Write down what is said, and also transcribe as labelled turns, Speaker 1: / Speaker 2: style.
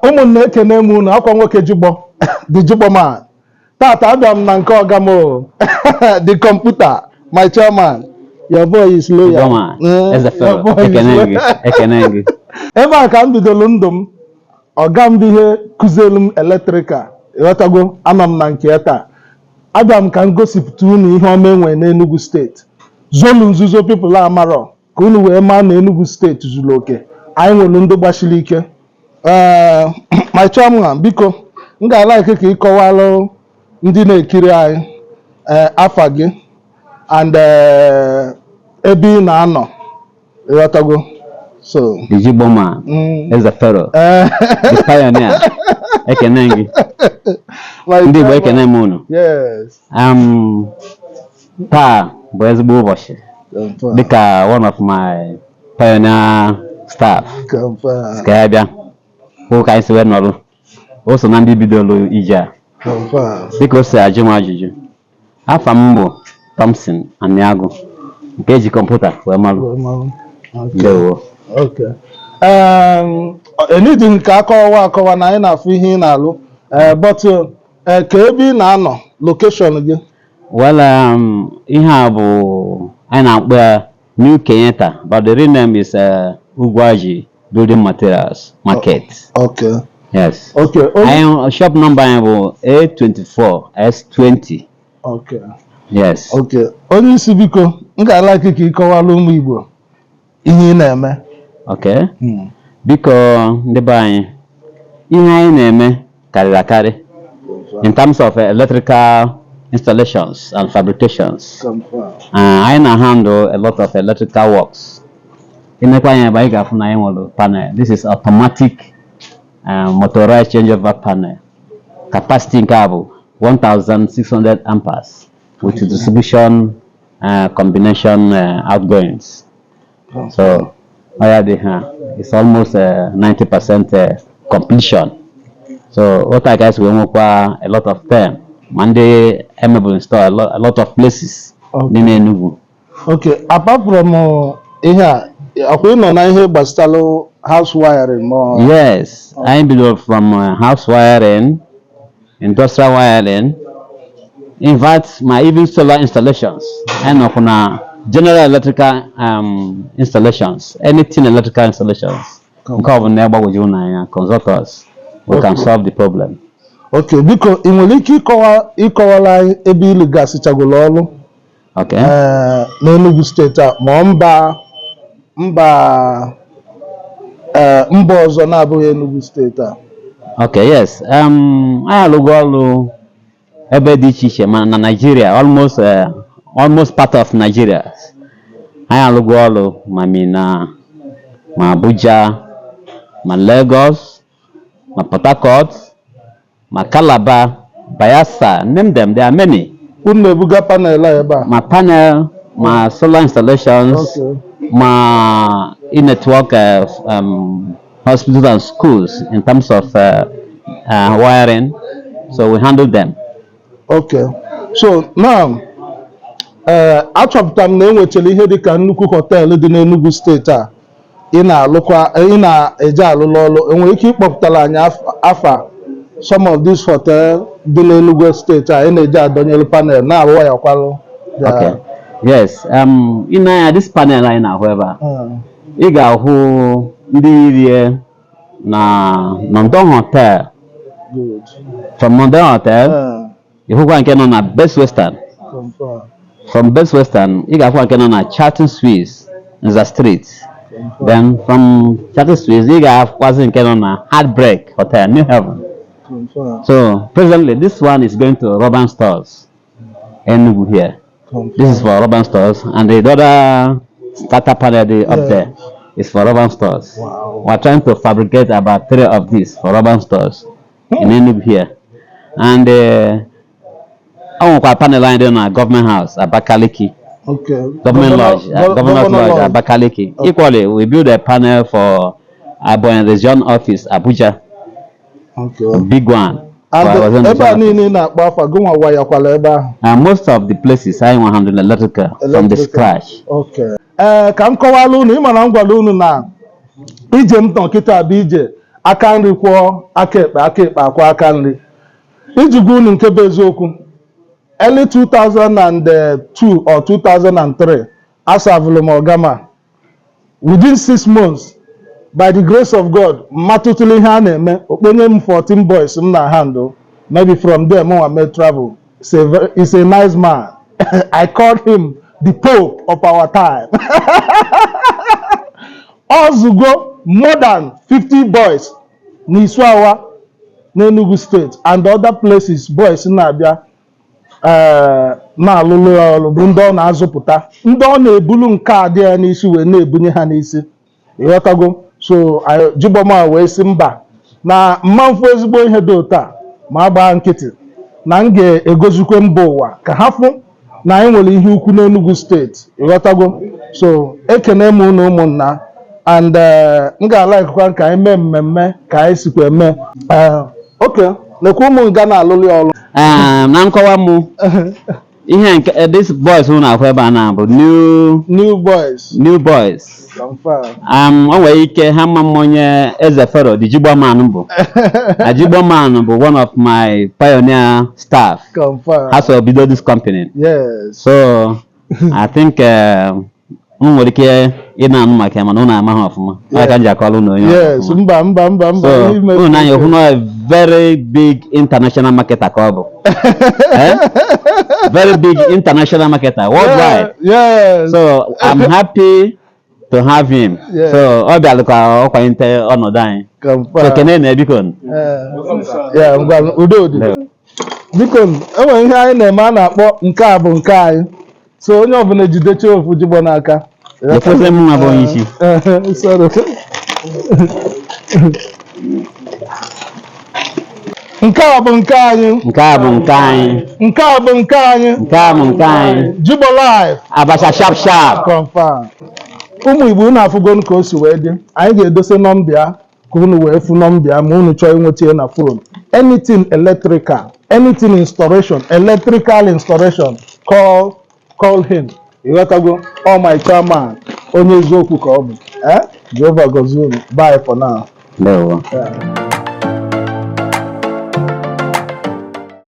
Speaker 1: Ụmụnne, ekene m unu. Akwa nwoke Jigbo, the Jigbo man. Tata abịa m na nke ọga m o, the computer, my chairman. Your boy is loyal.
Speaker 2: Jigbo man, Eze
Speaker 1: your
Speaker 2: Fellow,
Speaker 1: boy is
Speaker 2: ekene
Speaker 1: loyal.
Speaker 2: gị, ekene gị.
Speaker 1: Ebe a ka m bidoro ndụ m. Ọga m bụ ihe kụzielu m electrical, ịghọtago? Anọ m na nke ya taa. Abịa m ka m gosipụta unu ihe ọma enwere n'Enugu Steeti, zolu nzuzo people amarọ, ka unu wee maa na Enugu Steeti zuru oke. Anyị nwere ndị gbasiri ike. Ee, my chairman, biko, m ga-alike ka ị kọwalụ ndị na-ekiri anyị afa gị and ebe ị na-anọ, ịghọtago? So
Speaker 2: The Jigbo man, Eze Fellow, the pioneer, ekene gị.
Speaker 1: My
Speaker 2: Ndị Igbo,
Speaker 1: chairman.
Speaker 2: ekene m unu.
Speaker 1: Yes.
Speaker 2: Taa bụ ezigbo ụbọchị
Speaker 1: Confirm.
Speaker 2: dịka one of my pioneer staff
Speaker 1: Confirm.
Speaker 2: ka ya bịa hụ ka anyị si wee nọrụ. O so na ndị bidoro ije a.
Speaker 1: Confirm.
Speaker 2: Dịka o si ajụ m ajụjụ, afa m bụ Thompson Aniagu, nke eji kọmputa wee malụ.
Speaker 1: Okay.
Speaker 2: Ndewo.
Speaker 1: Okay. Enidi ka akọwa akọwa na anyị na-afụ ihe ị na-alụ. But ka ebe ị na-anọ, location gị?
Speaker 2: Well, ihe a bụ anyị na-akpọ ya New Kenyatta, but the real name is Ugwuaji Building Materials Market. Yes. Anyị shop number anyị bụ A24 S20. Yes.
Speaker 1: Okay. Onye isi, biko, m ga-alike ka ị kọwara ụmụ Igbo ihe ị na-eme.
Speaker 2: Okay. Biko, ndị be anyị, ihe anyị na-eme karịrị akarị in terms of electrical installations and fabrications.
Speaker 1: Confirm.
Speaker 2: Anyị na-handle a lot of electrical works. Inekwa anya ebe anyị ga-afụ na anyị nwere panel. This is automatic motorized changeover panel. Capacity nke a bụ 1600 amperes with distribution combination outgoings. So, ọ ya dị ha, it's almost 90% completion. So, what I guys wee nwekwa a lot of them, ma ndị emebụrụ install a lot of places dị n'Enugu.
Speaker 1: Okay, apart from ihe a, ọkwa ị nọ na ihe gbasatalụ house wiring ma
Speaker 2: Yes, anyị bidoro from house wiring, industrial wiring, in fact, ma even solar installations. Anyị nọkwa na general electrical installations, anything electrical installations. Nke ọ bụla na-agbagwoju unu anya, consult us. We can solve the problem.
Speaker 1: Okay, biko, ị nwere ike ịkọwara anyị ebe ị gasịchagolo ọrụ n'Enugu Steeti a, ma ọ mba ọzọ na-abụghị Enugu Steeti a?
Speaker 2: Okay, yes. Anyị alụgo ọrụ ebe dị iche iche ma na Nigeria, almost part of Nigeria. Anyị alụgo ọrụ ma Minna, ma Abuja, ma Lagos, ma Port Harcourt, ma Calabar, Bayelsa, name them, there are many.
Speaker 1: Unu na-ebuga panel a ebe a?
Speaker 2: Ma panel, ma solar installations, ma e-network hospitals and schools in terms of wiring. So we handle them.
Speaker 1: Okay, so now achọpụtara m na enwechara ihe dịka nnukwu hotel dị n'Enugu Steeti a ị na-alụkwa, ị na-eje alụlụ ọrụ. Enwere ike ịkpọpụtara anyị afa some of these hotel dị n'Enugu Steeti a ị na-eje adọnyere panel na-arụ ya kwalụ?
Speaker 2: Okay. Yes. In this panel anyị na-ahụ ebe a, ị ga-ahụ ndị rie na London Hotel. From London Hotel, ị hụkwa nke nọ na Best Western.
Speaker 1: Confirm.
Speaker 2: From Best Western, ị ga-ahụ nke nọ na Charlton Suites, Nza Street.
Speaker 1: Confirm.
Speaker 2: Then from Charlton Suites, ị ga-ahụkwazi nke nọ na Heartbreak Hotel, New Haven.
Speaker 1: Confirm.
Speaker 2: So presently, this one is going to Robin Stores, Enugu here.
Speaker 1: Confirm.
Speaker 2: This is for Robin Stores, and the other starter panel the up there is for Robin Stores. We're trying to fabricate about three of these for Robin Stores in Enugu here. And ọ nwekwa panel anyị dị na Government House, Abakaliki. Government Lodge, Governor's
Speaker 1: Governor
Speaker 2: Lodge, Abakaliki. Equally, we build a panel for Ebonyi Region Office, Abuja, big one.
Speaker 1: And
Speaker 2: For Ebonyi
Speaker 1: ebe a
Speaker 2: Region Office.
Speaker 1: niile ị na-akpọ afa, gụnwa wayakwala ebe ahụ?
Speaker 2: Most of the places I want handle electrical from the
Speaker 1: Electrical.
Speaker 2: scratch.
Speaker 1: Okay. Ee, ka m kọwara unu, ịma na m gwara unu na ije m nọ kịta bụ ije Aka nri kwọọ aka ekpe, aka ekpe akwọọ aka nri. Iji gwa unu nke bụ eziokwu, early 2002 or 2003, asavụlụ m ọga m a. Within 6 months, by the grace of God, mmatụtụlụ ihe a na-eme, okponye m 14 boys m na handle. Maybe from there mụnwa mee travel. He's a nice man. I called him the Pope of our time. Ọ zụgo more than 50 boys n'Isuawa n'Enugu Steeti and other places. Boys na-abịa na-alụlụ ya ọrụ bụ ndị ọ na-azụpụta, ndị ọ na-ebulu nke a dị ya n'isi wee na-ebunye ha n'isi. Ịghọtago? So Jigbọma wee sị mba, na mma mfu ezigbo ihe dị otu a ma gbaa nkịtị, na m ga-egozikwe mba ụwa ka ha fụ na anyị nwere ihe ukwu n'Enugu Steeti. Ịghọtago? So ekene m unu, ụmụnna, and m ga-alaikwa ka anyị mee mmemme ka anyị sikwa eme. Okay, nekwa ụmụ nga na-alụlụ ya ọrụ.
Speaker 2: Na nkọwa mụ, ihe nke this boys unu na-ahụ ebe a na bụ new
Speaker 1: New boys.
Speaker 2: New boys.
Speaker 1: Confirm.
Speaker 2: O nwere ike ha mma m onye Eze Fero the Jigbo Man bụ. Na Jigbo Man bụ one of my pioneer staff.
Speaker 1: Confirm.
Speaker 2: Ha so bido this company. So I think m nwere ike ị na-anụ maka ya, mana unu amaghị ọfụma. Ọ ka m ji akọrọ unu onye ọfụma.
Speaker 1: Mba, mba, mba, mba.
Speaker 2: So
Speaker 1: ime
Speaker 2: unu anya hụ na ọ very big international marketer ka ọ bụ. Eh? Very big international marketer worldwide. So I'm happy to have him. So ọ bịara ka ọ kwalite ọnọdụ anyị.
Speaker 1: Confirm.
Speaker 2: So kene na biko.
Speaker 1: Ya, ngwa, udo dị. Biko, enwere ihe anyị na-eme a na-akpọ "Nke a bụ nke anyị". So onye ọbụla ejidecha ofu jigbo n'aka.
Speaker 2: Ekwesịrị m nwa bụ onye isi.
Speaker 1: Sorry. Nke a bụ nke anyị.
Speaker 2: Nke a bụ nke anyị.
Speaker 1: Nke a bụ nke anyị.
Speaker 2: Nke a bụ nke anyị.
Speaker 1: Jigbo Life.
Speaker 2: Abacha sharp sharp.
Speaker 1: Confirm. Ụmụ Igbo, unu afụgo ka o si wee dị. Anyị ga-edose nọmba ya ka unu wee fụ nọmba ya ma unu chọọ inweta ya na phone. Anything electrical, anything installation, electrical installation, call him. Ịghọtago? All my chairman, onye eziokwu ka ọ bụ. Eh, Jehova gọzie unu. Bye for now.
Speaker 2: Ndewo.
Speaker 1: Yeah.